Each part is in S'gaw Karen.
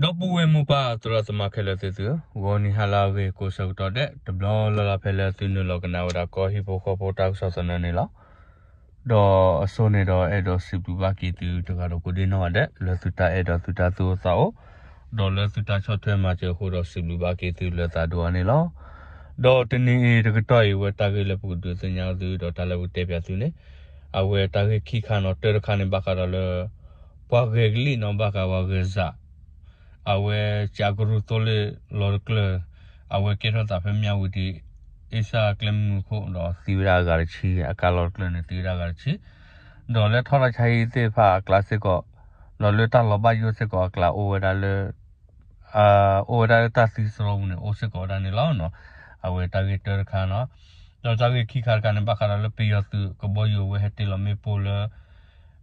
ဒီပုၢ်ဝဲၢ်မိၢ်ပၢ်သရၣ်သမါခဲလၢာ်သ့ၣ်သုဧၢ, ဂီၤနံၤဟါလၢအဂ့ၤကိးဆၢကတီၢ်ဒဲး တဘျီလၢ်လၢ်ဖဲလၢသုနုာ်လီၤကနၣ်ဝဲဒၣ်ကီၢ်ဟံၣ်ဖိဃီဖိတၢ်ကစီၣ်သနၢၣ်န့ၣ်လီၤ. ဒီးအစိန့ၣ်ဒီးအဲၣ်ဒိးစံးဘျုးဘၣ်က့ၤသုတဂၤဒီးကိးဒံနီၢ်ဂၤဒဲး လၢသုတၢ်အဲၣ်ဒီးသုတၢ်သူၣ်အိၣ်သးအိၣ်, ဒီးလၢသုတၢ်ဆီၣ်ထွဲမၤစၢၤအဃိဒီးစံးဘျုးဘၣ်က့ၤသုလၢသးဒိၣ်အါန့ၣ်လီၤ. ဒီးတနံၤအံၤတကတီၢ်အံၤ အဝဲတၢ်ဂ့ၢ်လၢပကဒုးသ့ၣ်ညါသုဒီးတၢ်လၢပကတဲပၠးသုန့ၣ် အဝဲတၢ်ဂ့ၢ်ခံခါန့ၣ် တၢတခါန့ၣ် ဘၣ်ဃးဒီးလၢ ပှၤဂဲၤကလံၣ်န့ၣ် ဘၣ်ဃးပှၤဂဲၤစး အဝဲကးကရူၢ်သိလ့ၣ်လီၤတကျၢၢ် အဝဲကဲထီၣ်သးဖဲမၠၣ်ဝတံၤ အ့စၢ်ကျဲမုၢ်ခိၣ်ဒီးသံဝဲဒၣ်အဂၤတဆံ အကါလီၤတကျၢၢ်န့ၣ် သံဝဲဒၣ်အဂၤတဆံ ဒီးလၢထီၣ်တၢ်ဆါဟံၣ်သ့ၣ်တဖၣ်အကျါစ့ၢ်ကီး ဒီးလၢတၢ်လီၤဘၣ်ယိၣ်စ့ၢ်ကီးအကျါအိၣ်ဝဲဒၣ်လၢ အိၣ်ဝဲဒၣ်လၢတၢ်သံစရီပူၤန့ၣ် အိၣ်စ့ၢ်ကီးဝဲဒၣ်န့ၣ်လီၤ. အဝဲတၢ်ဂ့ၢ်တၢတခါန့ၣ်, ဒီးတၢ်ဂ့ၢ်ခံခါတခါန့ၣ် ဘၣ်ဃးဒီးလၢပယီၤသုးကဘီယူၤအဝဲဟဲတ့ၢ်လီၤမ့ၣ်ပိၢ်လၢ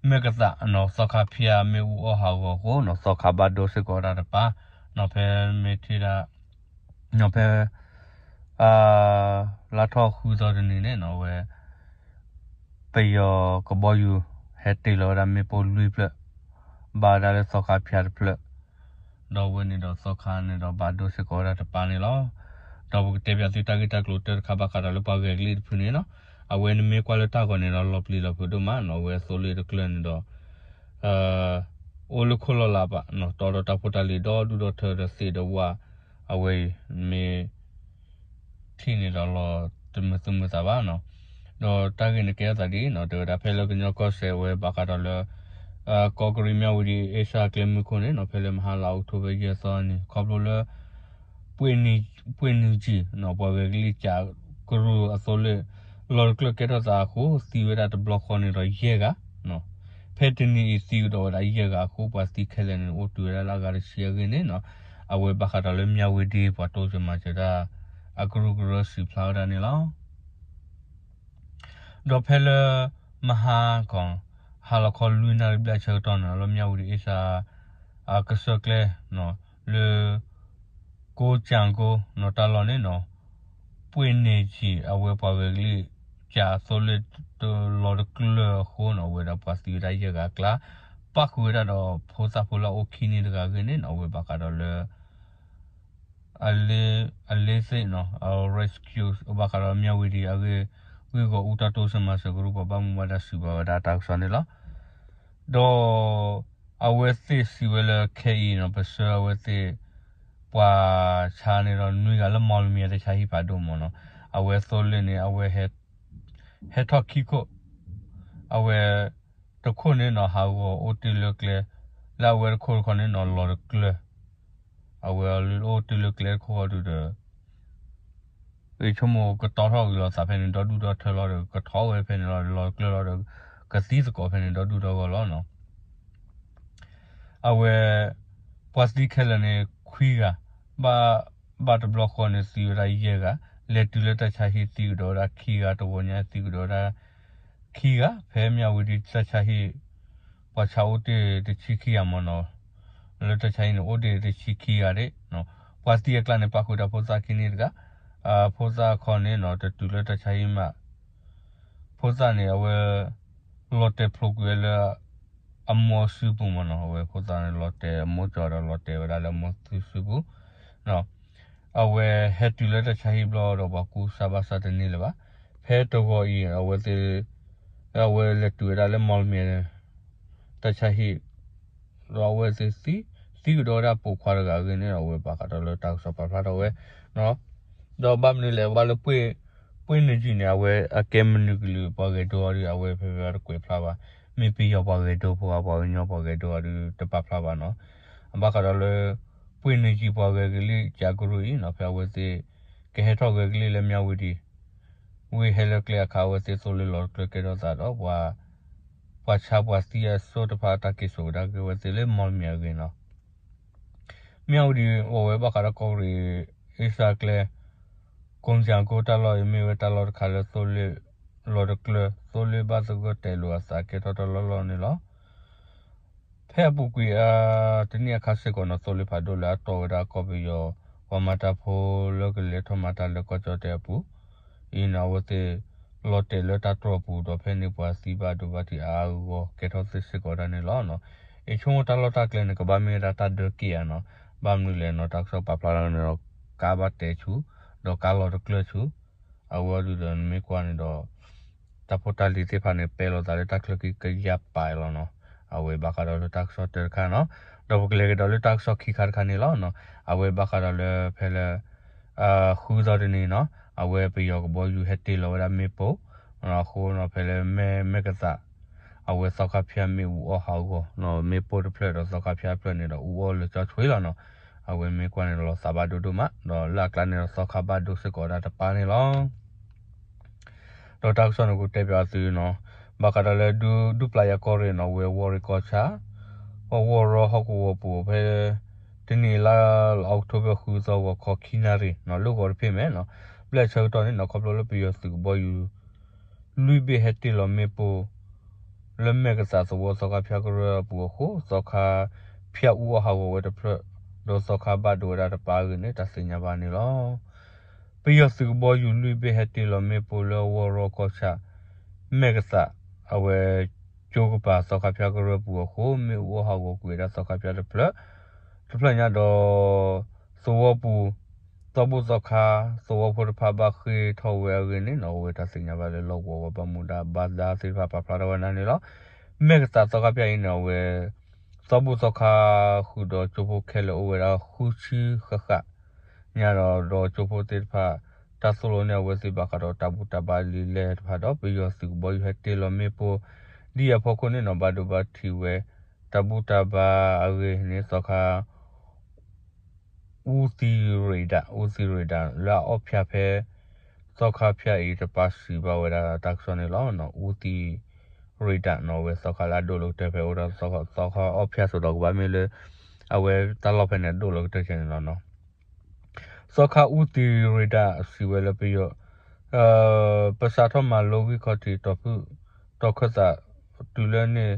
မဲၢ်ကသးန့ၣ် သီခါဖၠၣ်မ့ၣ်အူအီၣ်ဟးဂီၤအဃိန့ၣ် သီခါဘၣ်ဒိစ့ၢ်ကီးဝဲဒၣ်တပၤ နီၢ်ဖဲမ့ၢ်ထံၣ်ဒၣ် နီၢ်ဖဲ လါထီၣ်ဃုသီတနံၤန့ၣ်နီၢ် အဝဲ ပယီၤကဘီယူၤ ဟဲတ့ၢ်လီၤဝဲဒၣ်မ့ၣ်ပိၢ်လွံၢ်ဖျၢၣ် ဘၣ်ဝဲဒၣ်လၢသီခါဖၠၣ်တဖျၢၣ် ဒီးအဝဲန့ၣ်ဒီးသီခါန့ၣ်ဒီးဘၣ်ဒိစ့ၢ်ကီးဝဲဒၣ်တပၤန့ၣ်လီၤ. ဒီးပကတဲပၠးသုတၢ်ဂ့ၢ်တၢ်ကျိၤတၢတခါဘၣ်ဃးဒီးလၢပှၤဂဲၤကလံၣ်တဖုန့ၣ်နီၢ် အဝဲနမ့ၢ်ကွၢ်လၢတၢ်ဂီၤန့ၣ်ဒီးလီၤပျံၤလီၤဖုးဒိၣ်မးနီၢ် အဝဲသိလ့ၣ်တကျၢၢ်န့ၣ်ဒီး အိၣ်လၢခိၣ်လီၢ်လၢပာ် တီဒီးတၢ်ဖိတၢ်လံၤဒီဒူၣ်ဒီထၢဒီးသ့ၣ်ဒီးဝၣ် အဝဲအံၤ မ့ၢ် ထံၣ်န့ၣ်ဒီးလီၤတမုာ်သူၣ်မုာ်သးဘၣ်နီၢ်. ဒီးတၢ်ဂ့ၢ်န့ၣ်ကဲထီၣ်သးဒ်အံၤနီၢ် တဲဝဲဒၣ်ဖဲလၢကညီကီၢ်စဲၣ်အဝဲဘၣ်ဃးဒီးလၢ ကီးကရံၣ်မၠၣ်ဝတံၤအ့စၢ်ကျဲမုၢ်ခိၣ်န့ၣ်နီၢ် ဖဲလၢမဟါလါအီးကထိဘၢၣ်ယဲၢ်သီန့ၣ် ခီဖျိလၢ ပှ့ၢ်နံၤကံၢ်နီၢ် ပှၤဂဲၤကလံၣ်ကးကရူၢ်အသိလ့ၣ် လီၤတကျၢၢ်ကဲထီၣ်သးအဃိ သံဝဲဒၣ်တဘျီဃီန့ၣ်ဒီးယဲၢ်ဂၤ ဖဲတနံၤအံၤသံကဒီးဝဲဒၣ်ယဲၢ်ဂၤအဃိ ပှၤသံခဲလၢာ်န့ၣ်အိၣ်တုၤဝဲဒၣ်လၢအဂၤတဆံအဂ့ၢ်န့ၣ်နီၢ် အဝဲဘၣ်ဃးဒီးလၢမၠၣ်ဝတံၤပှၤတိစၢၤမၤစၢၤတၢ် အကရူၢ်ကရၢစံးဖျါဝဲဒၣ်န့ၣ်လီၤ. ဒီးဖဲလၢ မဟါကီၢ် ဟါလီၤခီလွံၢ်နၣ်ရံၣ်ဘျဲၣ်ဆၢကတီၢ်န့ၣ် လၢမၠၣ်ဝတံၤအ့စၢ် အကစၢၢ်ကျဲ လၢ ကိကၠၣ်ကိနီၢ်တၢ်လီၢ်န့ၣ်နီၢ် ပှ့ၢ်နံၤကံၢ်အဝဲပှၤဂဲၤကလံၣ် ကးအသိလ့ၣ်တလီၤတကျၢၢ်အဃိနီၢ် အဝဲဒၣ်ပှၤသံဝဲဒၣ်ယဲၢ်ဂၤအကျါ ပၣ်ဃုာ်ဝဲဒၣ်ဒီးဖိသၣ်ဖိလၢအအိၣ်ခံနံၣ်တဂၤအဂ့ၢ်န့ၣ်နီၢ် အဝဲဘၣ်ဃးဒီးလၢ အလ့သ့ၣ် rescue ဘၣ်ဃးဒီးမၠၣ်ဝတံၤအဂ့ၢ် ဂ့ၢ်ဂီၢ်အူတၢ်တိစၢၤမၤစၢၤကရူၢ် ပှၤဘၣ်မူဘၣ်ဒါစံးဘၣ်ဝဲဒၣ်တၢ်ကစီၣ်န့ၣ်လီၤ. ဒီး အဝဲသ့ၣ်စံးဝဲလၢခဲအံၤနီၢ် ပဆၢအဝဲသ့ၣ် ပှၤဆါန့ၣ်ဒီးနွံဂၤလၢ မီလမံၤ အတၢ်ဆါဟံၣ်ဖးဒိၣ်မ့ၢ်နီၢ် အဝဲသိလ့ၣ်န့ၣ် အဝဲ ဟဲထီၣ်ခံခိၣ် အဝဲ တခိၣ်န့ၣ်နီၢ် ဟးဂီၤအိၣ်တ့ၢ်လၢကျဲ လၢအဝဲတခိၣ်တခီန့ၣ်နီၢ် လီၤတကျၢၢ် အဝဲအိၣ်တ့ၢ်လၢကျဲတခိၣ်ဃီဒုးဒီး ဂ့ၤဆိကမိၣ်ကတီထီၣ်ဂ့ၤလီၤသးဖဲန့ၣ် ဒီဒူၣ်ဒီထၢလီၤဒီး ကထီၣ်ဝဲဖဲန့ၣ်လီၤ လီၤတကျၢၢ်လီၤဒီး ကသံသကိးဖဲန့ၣ် ဒီဒူၣ်ဒီဂီၢ်လီၤနီၢ်. အဝဲ ပှၤသံခဲလၢာ်န့ၣ် ခွံဂၤ ဘၣ် ဘၣ်တဘျီဃီန့ၣ် သံဝဲဒၣ်ယဲၢ်ဂၤ လဲၤတုၤလၢတၢ်ဆါဟံၣ်သံကဒီးဝဲဒၣ်ခံဂၤ တဂီၤညါသံကဒီးဝဲဒၣ် ခံဂၤ ဖဲမၠၣ်ဝတံၤတၢ်ဆါဟံၣ် ပှၤဆါအိၣ်တ့ၢ်တဆံခံဂၤမ့ၢ်နီၤ, လၢတၢ်ဆါဟံၣ်န့ၣ် အိၣ်တ့ၢ်တဆံခံဂၤဒၣ်, ပှၤသံအကျါန့ၣ် ပၣ်ဃုာ်တၢ်ဖိသၣ်ခံနံၣ်တဂၤ, ဖိသၣ်ခီန့ၣ်နီၤ တတုၤလၢတၢ်ဆါဟံၣ်မး ဖိသၣ်န့ၣ် အဝဲ လီၤတဲာ်ဖျိးကွံာ်ဝဲလၢ အမိၢ်အစုပူၤမ့ၢ်နီၤ, အဝဲဖိသၣ်န့ၣ် လီၤတဲာ်အမိၢ်ကၠီဒီး လီၤတဲာ်ဝဲဒၣ်လၢအမိၢ်စုပူၤ အဝဲဟဲတုၤလၢတၢ်ဆါဟံၣ်ဘျီဒီး ပှၤကူစါဘၣ်စၢ်တန့ၢ်လၢၤဘၣ်. ဖဲတဂီၤအံၤ အဝဲသ့ၣ် အဝဲလဲၤတုၤဝဲဒၣ်လၢမီၣ်လမံၤ တၢ်ဆါဟံၣ် ဒီးအဝဲသ့ၣ်သံ သံကဒီးဝဲဒၣ်ပိာ်ခွါတဂၤအဂ့ၢ်န့ၣ် အဝဲဘၣ်ဃးဒီးလၢတၢ်ကစီၣ်ပာ်ဖျါထီၣ်ဝဲ ဒီးဘၣ်မနုၤလဲၣ် ဘၣ်လၢ ပှ့ၢ်နုာ်ကံၢ်န့ၣ် အဝဲအကဲမနုၤကလုာ်ပှၤဂဲၤဒိအီၤဒီး အဝဲဖဲဖဲတကွဲးဖျါဘၣ်, မ့ၢ်ပယီၤပှၤဂဲၤဒိဖိဧါ ပှၤကညီပှၤဂဲၤဒိဧါဒီး တပာ်ဖျါဘၣ်နီၤ. ဘၣ်ဃးဒီးလၢ ပှ့ၢ်နုာ်ကံၢ်ပှၤဂဲၤကလံၣ်ကးကရူၢ်အံၤနီၤ ဖဲအဝဲသ့ၣ် ကဟဲထီၣ်ဂဲၤကလံၣ်လၢမၠၣ်ဝတံၤ ဝ့ၢ်ဟဲလၢကျဲအခါ အဝဲသ့ၣ်သိလ့ၣ်လီၤတကျၢၢ်ကဲထီၣ်သးဒီး ပှၤဆါပှၤသံအစိၣ်တဖၣ်အတၢ်က့ၤစိာ်ကဒါက့ၤဝဲသ့ၣ်လၢမီၣ်လမံၤအဂ့ၢ်နီၤ. မၠၣ်ဝတံၤအိၣ်ဝဲဘၣ်ဃးဒီးကီၢ်ရ့ၣ် အ့စၢ်ကျဲ ကိၣ်စၣ်ကိတၢ်လီၢ်အံၤ မ့ၢ်ဝဲတၢ်လီၢ်တခါလၢသိလ့ၣ်လီၤတကျၢၢ် သိလ့ၣ်ဘၣ်သဂၢၢ်တဲာ်လိာ်အသးကဲထီၣ်တၢ်လီၢ်လီၢ်န့ၣ်လီၤ. ဖဲအပူၤကွံာ်အတနံၣ်အခါစ့ၢ်ကီးနီၤ သိလ့ၣ်ဖးဒိၣ်လၢအတီၢ်ဝဲဒၣ်ကီၢ်ပယီၤ ပှၤမၤတၢ်ဖိလၢကလဲၤထီၣ်မၤတၢ်လၢကီၢ်ကၠီၣ်တဲၣ်အပူၤအံၤနီၤ အဝဲသ့ၣ်လီၤတဲာ်လၢတၢ်တြီၢ်အပူၤဒီး ဖဲန့ၣ်ပှၤသံဘၣ်ဒိဘၣ်ထံးအါအါဂီၢ်ဂီၢ်ကဲထီၣ်သ့စ့ၢ်ကီးဒၣ်န့ၣ်လီၤ. ယဆိကမိၣ်တၢ်လီၢ်တၢ်ကျဲန့ၣ် ကဘၣ်မ့ၢ်ဝဲဒၣ်တၢ်ဒၢက့ၣ်ဧါနီၤ. ဘၣ်မနုၤလဲၣ်နီၤ တၢ်ကစီၣ်ပာ်ဖျါထီၣ်န့ၣ်ဒီး ကါဘၣ်တဲဆူ ဒီးကါလီၤတကျၢၢ်ဆူ အဝဲအံၤဒုးဒီးနမ့ၢ်ကွၢ်န့ၣ်ဒီး တၢ်ဖိတၢ်လံၤသ့ၣ်တဖၣ်န့ၣ် ပဲလိာ်သးလၢတၢ်ချၢက့ၤကယၢ်ပာ်လီၤနီၤ. အဝဲဘၣ်ဃးဒီးလၢတၢ်ကစီၣ်တၢတခါနီၤ. ဒီးပကလဲၤကဒီးလၢတၢ်ကစီၣ်ခံခါတခါန့ၣ်လီၤ. အဝဲဘၣ်ဃးဒီးလၢဖဲလၢ ဃုသီတနံၤနီၤ အဝဲပယီၤကဘီယူၤဟဲတ့ၢ်လီၤဝဲဒၣ်မ့ၣ်ပိၢ် အဃိနီၤ ဖဲလၢမဲၢ်မဲၢ်ကသး အဝဲသီခါဖၠၣ်မ့ၣ်အူအီၣ်ဟးဂီၤ မ့ၣ်ပိၢ်တဖျၢၣ်ဒီးသီခါဖၠၣ်တဖျၢၣ်န့ၣ်ဒီး အူအီၣ်လၢကၠီဆွ့လီၤနီၤ. အဝဲမ့ၢ်ကွၢ်န့ၣ်ဒီးလီၤသးဘၣ်ဒိဒိၣ်မး ဒီးလၢအကျါန့ၣ်ဒီးသီခါဘၣ်ဒိစ့ၢ်ကီးဝဲဒၣ်တပၤန့ၣ်လီၤ. ဒီးတၢ်ကစီၣ်န့ၣ်ကတဲပၠးသုနီၤ ဘၣ်ဃးဒီးလၢဒူပျၢ်ယၤကီၢ်ရ့ၣ်နီၤ ဝဲဝီၢ်ရ့ၣ်ကီၢ်ဆၣ် ဝီၢ်ရီဟီၣ်ကဝီၤပူၤဖဲ တနံၤလါ October ဃုသီဂီၤခီခံနၣ်ရံၣ်နီၤ လၢဂီၤတဖ့ၣ်မဲာ်နီၤ ဘျဲၣ်ဆၢကတီၢ်န့ၣ်နီၤ ခီဖျိလၢပယီၤသုးကဘီယူၤ လွံၢ်ဘ့ၣ်ဟဲတ့ၢ်လီၤမ့ၣ်ပိၢ် လၢမဲၢ်ကသးသဝီသီခါဖၠၣ်ကရၢအပူၤအဃိ သီခါဖၠၣ်အူအီၣ်ဟးဂီၤဝဲတဖျၢၣ် ဒီးသီခါဘၣ်ဒိဝဲဒၣ်တပၤအဂ့ၢ်န့ၣ် တၢ်သ့ၣ်ညါဘၣ်န့ၣ်လီၤ. ပယီၤသုးကဘီယူၤလွံၢ်ဘ့ၣ်ဟဲတ့ၢ်လီၤမ့ၣ်ပိၢ်လၢဝီၢ်ရီကီၢ်ဆၣ် မဲၢ်ကသး အဝဲ ကၠိကပၤသီခါဖၠၣ်ကရၢပူၤအဃိ မ့ၣ်အူအီၣ်ဟးဂီၤကွံာ်ဝဲဒၣ်သီခါဖၠၣ်တဖျၢၣ် တဖျၢၣ်ညါဒီး သဝီပူၤ သီဘူၣ်သီခါ သဝီဖိတဖၣ်ဘၣ်ဃ့ၢ်ထီၣ်ဝဲအဂ့ၢ်န့ၣ်နီၤ အဝဲတၢ်သ့ၣ်ညါဘၣ်လၢလီၢ်ကဝီၤပှၤဘၣ်မူဒါဘၣ်ဒါသ့ၣ်တဖၣ်ပာ်ဖျါထီၣ်ဝဲဒၣ်န့ၣ်လီၤ. မဲၢ်ကသးသီခါဖၠၣ်အံၤန့ၣ် အဝဲ သီဘူၣ်သီခါဃုာ်ဒီးကၠိဖိခဲလၢာ်အိၣ်ဝဲဒၣ်ဃုဆံဃၣ်ဃၣ် ညါဒီး ဒီးကၠိဖိသ့ၣ်တဖၣ် တၢ်သိၣ်လိန့ၢ်အဝဲသ့ၣ်ဘၣ်ဃးဒီးတၢ်ဘူၣ်တၢ်ဘါလံာ်လဲၢ်တဖၣ်ဒီး ပယီၤသုးကဘီယူၤဟဲတ့ၢ်လီၤမ့ၣ်ပိၢ် ဒ်အံၤအဖီခိၣ်န့ၣ်နီၤ ဘၣ်ဒိဘၣ်ထံးဝဲ တၢ်ဘူၣ်တၢ်ဘါအဂ့ၢ်န့ၣ် သီခါ အူသံရ့ဒၣ် အူသံရ့ဒၣ် လၢအအီၣ်ဖၠၣ်ဖဲ သီခါဖၠၣ်အံၤတပၤစံးဘၣ်ဝဲဒၣ်တၢ်ကစီၣ်န့ၣ်လီၤ. အူသံရ့ဒၣ်နီၤ အဝဲသီခါလၢအဒိၣ်လီၤကတၢၢ်ဖဲအိၣ်ဒီး သီခါအီၣ်ဖၠၣ်စိဒီးကဘၣ်မ့ၢ်လၢ အဝဲတၢ်လီၢ်ဖဲန့ၣ်အဒိၣ်လီၤကတၢၢ်ခဲန့ၣ်လီၤနီၤ. သီခါအူသံရ့ဒၣ်စံးဝဲလၢပယီၤ ပစးထီၣ်မၤလိဂံၢ်ခီၣ်ထံးတီၤဖုၣ် တီၤခၢၣ်သးတုၤလၢန့ၣ်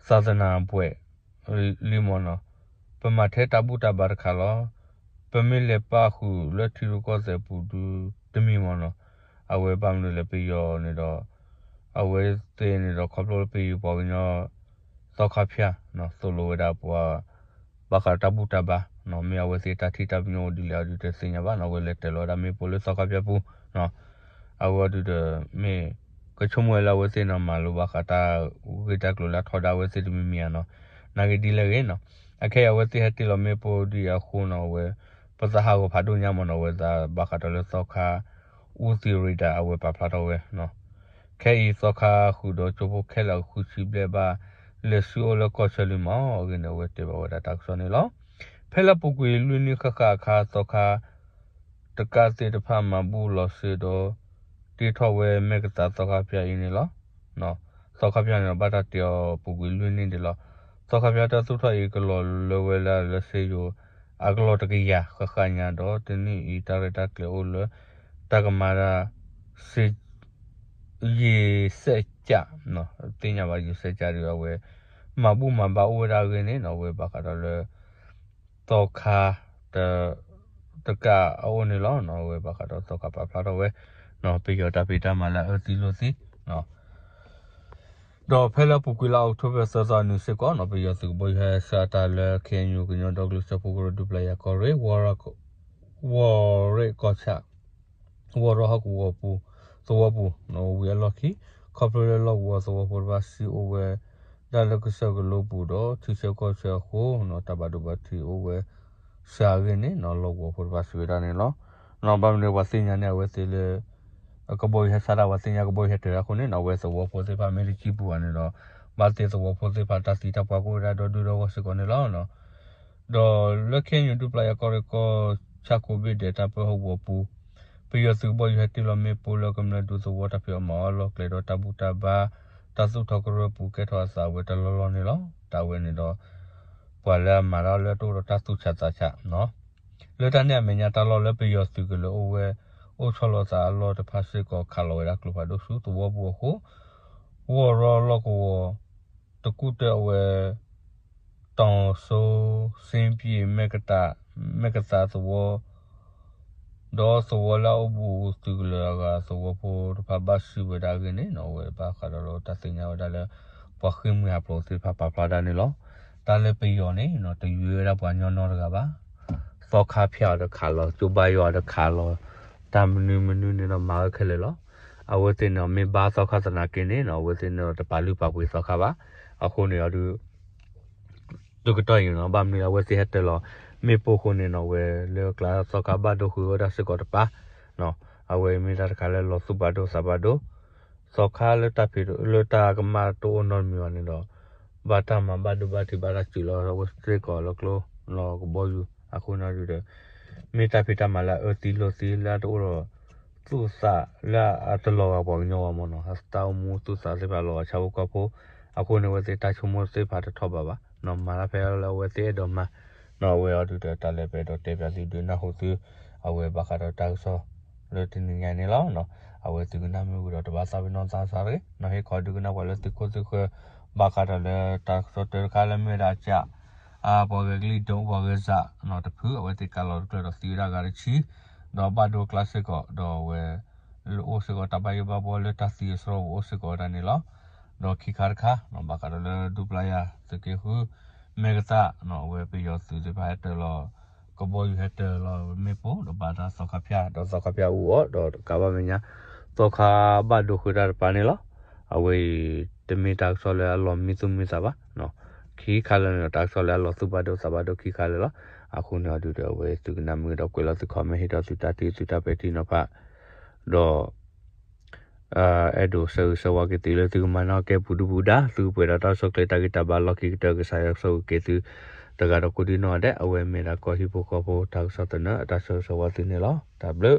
သးသနၤဘှဲးလံမ့ၢ်နီၤ, ပမၤထဲတၢ်ဘူၣ်တၢ်ဘါတခါလီၤ. ပမ့ၢ်လဲၤပာ်ဃုာ်လၢထံရူၢ်ကီၢ်သဲးပူၤဒုတမံၤမ့ၢ်နီၤ, အဝဲဘၣ်မနုၤလဲၣ်ပယီၤန့ၣ်ဒီး အဝဲသ့ၣ်န့ၣ်ဒီးခီဖျိလၢပယီၤပှၤကညီ သီခါဖၠၣ် သိၣ်လိဝဲဒၣ်ပှၤ ဘၣ်ဃးတၢ်ဘူၣ်တၢ်ဘါ, မ့ၢ်အဝဲသ့ၣ်တၢ်ထံၣ်တၢ်ပညိၣ်ဒ်လဲၣ်အီၤဒုးတသ့ၣ်ညါဘၣ်နီၤ, အဝဲလဲၤတဲာ်လီၤဝဲဒၣ်မ့ၣ်ပိၢ်လၢသီခါဖၠၣ်ပူၤ အဝဲဒုးဒီး မ့ၢ်ကဆိကမိၣ်ဝဲလၢအဝဲသ့ၣ်န့ၣ် မၤလိဘၣ်ဃးတၢ်ဂ့ၢ်တၢ်ကျိၤလၢအထီဒါအဝဲသ့ၣ်တမံၤမံၤဧါနီၤ, နာ်က့ဒ်လဲၣ်ဂ့ၤနီၤ, အခဲအံၤအဝဲသ့ၣ်ဟဲတ့ၢ်လီၤမ့ၣ်ပိၢ်ဒ်အံၤအဃိနီၤ, အဝဲ ပသးဟးဂီၤဖးဒိၣ်ညါမ့ၢ်နီၤ, အဝဲသ့ၣ်ဘၣ်ဃးဒီးလၢသီခါ အူသံရ့ဒၣ် အဝဲပာ်ဖျါထီၣ်ဝဲ ခဲအံၤသီခါဃုာ်ဒီးကၠိဖိခဲလၢာ်ဃုဆံဘျဲၣ်ဘၣ် လဲၤဆူအအိၣ်လၢကီၢ်ဆၢလံမ့ၢ်အဂ့ၢ်န့ၣ် အဝဲတဲဘၣ်ဝဲဒၣ်တၢ်ကစီၣ်န့ၣ်လီၤ. ဖဲလၢပူၤကွံာ်လွံၢ်နံၣ်ဃၣ်ဃၣ်အခါ သီခါ တကးသ့ၣ်တဖၣ်မၤဘူၣ်လီၤစ့ဒီး တ့ထီၣ်ဝဲမဲၢ်ကသးသီခါဖၠၣ်အံၤန့ၣ်လီၤ. သီခါဖၠၣ်န့ၣ်ဒီးဘၣ်တၢ်တ့အီၤပူၤကွံာ်လွံၢ်နံၣ်ဒံးလီၤ. သီခါဖၠၣ်တၢ်သူၣ်ထီၣ်အံၤကလီၤလၢဝဲလၢလၢစ့ယိၤ အကလီၤတကယၤဃၣ်ဃၣ်ညါဒီး တနံၣ်အံၤတၢ်ရဲၣ်တၢ်ကျဲၤအိၣ်လၢ တၢ်ကမၤဒၣ် စ့ ယံာ်စဲးကၠး သ့ၣ်ညါဘၣ်ယံာ်စဲးကၠးဒီးအဝဲ မၤဘူၣ်မၤဘါအိၣ်ဝဲဒၣ်အဂ့ၢ်န့ၣ်နီၤ, အဝဲဘၣ်ဃးဒီးလၢ သီခါ တကးအအိၣ်န့ၣ်လီၤ. အဝဲဘၣ်ဃးဒီးသီခါပာ်ဖျါထီၣ်ဝဲ ပယီၤတၢ်ဖံးတၢ်မၤလၢအအၢသံလိာ်သံ ဒီးဖဲလၢအပူၤကွံာ်လါအီးကထိဘၢၣ်သၢသီအနံၤစ့ၢ်ကီးနီၤ, ပယီၤသုးကဘီယူၤဟဲဆှၢအတၢ်လၢ ခ့ၣ်အဲၣ်ယူၣ် ကညီဒီကလုာ်စၢဖှိၣ်ကရၢ ဒူပျၢ်ယၤကီၢ်ရ့ၣ် ဝီၤရ့ၣ်ကီၢ်ဆၣ် ဝီၤရီဟီၣ်ကဝီၤပူၤ သဝီပူၤ ဝံၤအလီၢ်ခံ ခီဖျိလၢလီၢ်ကဝီၤသဝီဖိတဖၣ်စံၣ်အိၣ်ဝဲဒၣ်လၢကစၢၢ်ကလိပူၤဒီး ထံဆၢကီၢ်ဆၢအဃိ တၢ်ဘၣ်ဒိဘၣ်ထံးအိၣ်ဝဲစှၤအဂ့ၢ်န့ၣ်နီၤ လီၢ်ကဝီၤဖိတဖၣ်စံးဝဲဒၣ်န့ၣ်လီၤ. ဘၣ်မနုၤပှၤသ့ၣ်ညါန့ၣ် အဝဲသ့ၣ်လၢ ကဘီယူၤဟဲဆှၢတၢ် ပှၤသ့ၣ်ညါကဘီယူၤဟဲတၢၤတၢ်အဃိန့ၣ်နီၤ အဝဲသဝီဖိသ့ၣ်တဖၣ်မ့ၢ်တစံၣ်ပူၤဘၣ်န့ၣ်ဒီး ဘၣ်သ့ၣ်သဝီဖိသ့ၣ်တဖၣ်တၢ်သံတၢ်ပှၢ်ကအိၣ်ဝဲဒၣ်ဒီဒူၣ်ဒီဂီၢ်စ့ၢ်ကီးန့ၣ်လီၤ. ဒီးလၢ ခ့ၣ်အဲၣ်ယူၣ် ဒူပျၢ်ယၤကီၢ်ရ့ၣ်ကီၢ်ဆၣ်ကိးဘ့ၣ်ဒဲး တၢ်ပၢဟီၣ်ကဝီၤပူၤ ပယီၤသုးကဘီယူၤဟဲတ့ၢ်လီၤမ့ၣ်ပိၢ်လၢကမျၢၢ်ဒူသဝီတၢ်ဖံးအီၣ်မၤအီၣ်အလီၢ်ကျဲဒီးတၢ်ဘူၣ်တၢ်ဘါ တၢ်သူၣ်ထီၣ်ကရၢပူၤကဲထီၣ်အသးဝဲတလီၢ်လီၢ်န့ၣ်လီၤ. တၢ်ဝဲန့ၣ်ဒီး ပှၤလၢအမၤတၢ်လၢတအိၣ်ဒီးတၢ်သူၣ်ဆးသးဆး လၢတၢ်န့ၣ်အမဲာ်ညါတၢ်လီၢ်လၢပယီၤသုးကလၢၤအိၣ်ဝဲ အိၣ်ဆီလီၤသးအလီၢ်တဖၣ်စ့ၢ်ကီးခးလီၤဝဲဒၣ်ကျိဖးဒိၣ်ဆူသဝီပူၤအဃိ ဝီၤရီလီၢ်ကဝီၤ တကူၣ်တၢၢ်အဝဲ တီၤစိ စ့ပံ မဲၢ်ကသးသဝီ ဒီးသဝီလၢအအိၣ်ဘူးသုးကလၢၤအဂၤသဝီဖိတဖၣ်ဘၣ်စံးဝဲဒၣ်အဂ့ၢ်န့ၣ်နီၤ အဝဲဘၣ်ဃးဒီးလၢတၢ်သ့ၣ်ညါဝဲဒၣ်လၢ ပှၤဃ့ၢ်မှံဟးဖျိးသ့ၣ်တဖၣ်ပာ်ဖျါဒၣ်န့ၣ်လီၤ. တၢ်လၢပယီၤန့ၣ် တယွဲဝဲဒၣ်ပှၤညီနီတဂၤဘၣ်. သီခါဖၠၣ်အီၤဒီးခးလီၤ, ကၠိဘါယွၤအီၤဒီးခးလီၤ, တၢ်မနုၤမနုၤန့ၣ်ဒီးမၤဝဲခဲလၢာ်လီၤ. အဝဲသ့ၣ်န့ၣ် မ့ၢ်ဘါသီခါသနာ်က့န့ၣ် အဝဲသ့ၣ်န့ၣ်ဒီးတပာ်လုၢ်ပာ်ပှ့ၤသီခါဘၣ်. အဃိန့ၣ်အီၤဒုး တကတီၢ်အံၤန့ၣ် ဘၣ်မနုၤလၢအဝဲသ့ၣ်ဟဲတၢၤလီၤမ့ၣ်ပိၢ်အဃိန့ၣ်နီၤ ဝဲလၢကျါသီခါဘၣ်ဒိဃုာ်ဝဲဒၣ်စ့ၢ်ကီးတပၤ, အဝဲအံၤမ့ၢ်တၢ်တခါလၢလီၤသူၣ်ဘၣ်ဒိသးဘၣ်ဒိ, သီခါလၢတၢ်ဖံးလၢတၢ်ကမၣ်တအိၣ်နီတမံၤဘၣ်န့ၣ်ဒီး ဘၣ်တၢ်မၤဘၣ်ဒိဘၣ်ထံးဘၣ်တၢ်စူးလီၤဝဲစ့ၢ်ကီးလၢကျိလီၤကဘီယူၤ အဃိန့ၣ်ဒုးဒီး မ့ၢ်တၢ်ဖံးတၢ်မၤလၢအအၢသံလိာ်သံလၢအတအိၣ်ဒီး သူၣ်သးလၢအတလီၤဂာ်ပှၤကညီဘၣ်မ့ၢ်နီၤ, တၢ်အိၣ်မူသူၣ်သးသ့ၣ်တဖၣ်လီၤဂာ်ဆၣ်ဖိကီၢ်ဖိ, အဃိန့ၣ် အဝဲသ့ၣ်တၢ်ဆိကမိၣ်သ့ၣ်တဖၣ်တထီၣ်ဘးဘၣ်, မၤတၢ်ဖဲလၢအဝဲသ့ၣ်အဲၣ်ဒိးမၤ, အဝဲအီၤဒုးဒီး တၢ်လၢပအဲၣ်ဒိးတဲပၠးသုဒုးနၢ်ဟူသု, အဝဲဘၣ်ဃးဒီးတၢ်ကစီၣ်လၢတနံၤညါန့ၣ်လီၤ. အဝဲသုကနၣ်မ့ၢ်ဝံၤဒီးတဘၣ်သးပ့ၤနီၣ်သးစၢ်တဂ့ၤ, ဟ့ၣ်ခီဒုးကနၣ်ပှၤလၢသုခိၣ်သုဃၢၤ, ဘၣ်ဃးဒီးလၢတၢ်ကစီၣ်တၢတခါလၢမ့ၢ်ဝဲဒၣ်အကၠး ပှၤဂဲၤကလံၣ်ဒိ ပှၤဂဲၤစးနီၤတဖု အဝဲသ့ၣ်ကးလီၤတကျၢၤဒီးသံဝဲဒၣ်ဂၤတဆံ, ဒီးဘၣ်ဒိကျါစ့ၢ်ကီး ဒီးအဝဲ အိၣ်စ့ၢ်ကီးတၢ်ဘၣ်ယိၣ်ဘၣ်ဘှီလၢတၢ်သံအစရီပူၤအိၣ်စ့ၢ်ကီးဝဲဒၣ်န့ၣ်လီၤ. ဒီးခံခါတခါ ဘၣ်ဃးဒီးလၢဒူပျၢ်ယၤသုးက့ဃု မဲာ်ကသၣ် အဝဲပယီၤသုးသ့ၣ်တဖၣ်ဟဲတၢၤလီၤ ကဘီယူၤဟဲတၢၤလီၤမ့ၣ်ပိၢ် ဒီးဘၣ်တၢ်သီခါဖၠၣ် ဒီးသီခါဖၠၣ်အူအီၣ် ဒီးတကးဘၣ်မဲာ်ညါ သီခါဘၣ်ဒိဃုာ်တၢ်တပၤန့ၣ်လီၤ. အဝဲအံၤ တမ့ၢ်တၢ်ကစီၣ်လၢအလီၤမံသူၣ်မံသးဘၣ်. ခံခါလၢာ်န့ၣ်ဒီး တၢ်ကစီၣ်လၢအလီၤသူၣ်ဘၣ်ဒိသးဘၣ်ဒိခံခါလၢာ်လီၤ. အဃိန့ၣ်အီၤဒုးဒီး အဝဲသုကနၣ်မ့ၢ်ဒီးကွဲးလီၤသု comment ဟ့ၣ်ထီၣ်သုတၢ်ထံၣ်သုတၢ်ပဲာ်ထံနီၤဖး ဒီး အဲၣ်ဒိးဆၢဂ့ၤဆၢဝါက့ၤသုလၢသုကမၤနၢၤကဲပူၤဒူပူၤဒါ သုကပှဲၤဒီးတၢ်အိၣ်ဆူၣ်အိၣ်ချ့တၢ်ဂံၢ်တၢ်ဘါလီၢ်ခံကတၢၢ် ကစၢ်ယွၤကဆိၣ်ဂ့ၤက့ၤသု တဂၤဒီးကိးဒံနီၢ်ဂၤဒဲး အဝဲမ့ၢ်ဒၣ်ကီၢ်ဟံၣ်ဖိဃီဖိတၢ်ကစီၣ်သနၢၣ် အတၢ်ဆၢဂ့ၤဆၢဝါသုန့ၣ်လီၤ. တၢ်ဘျုး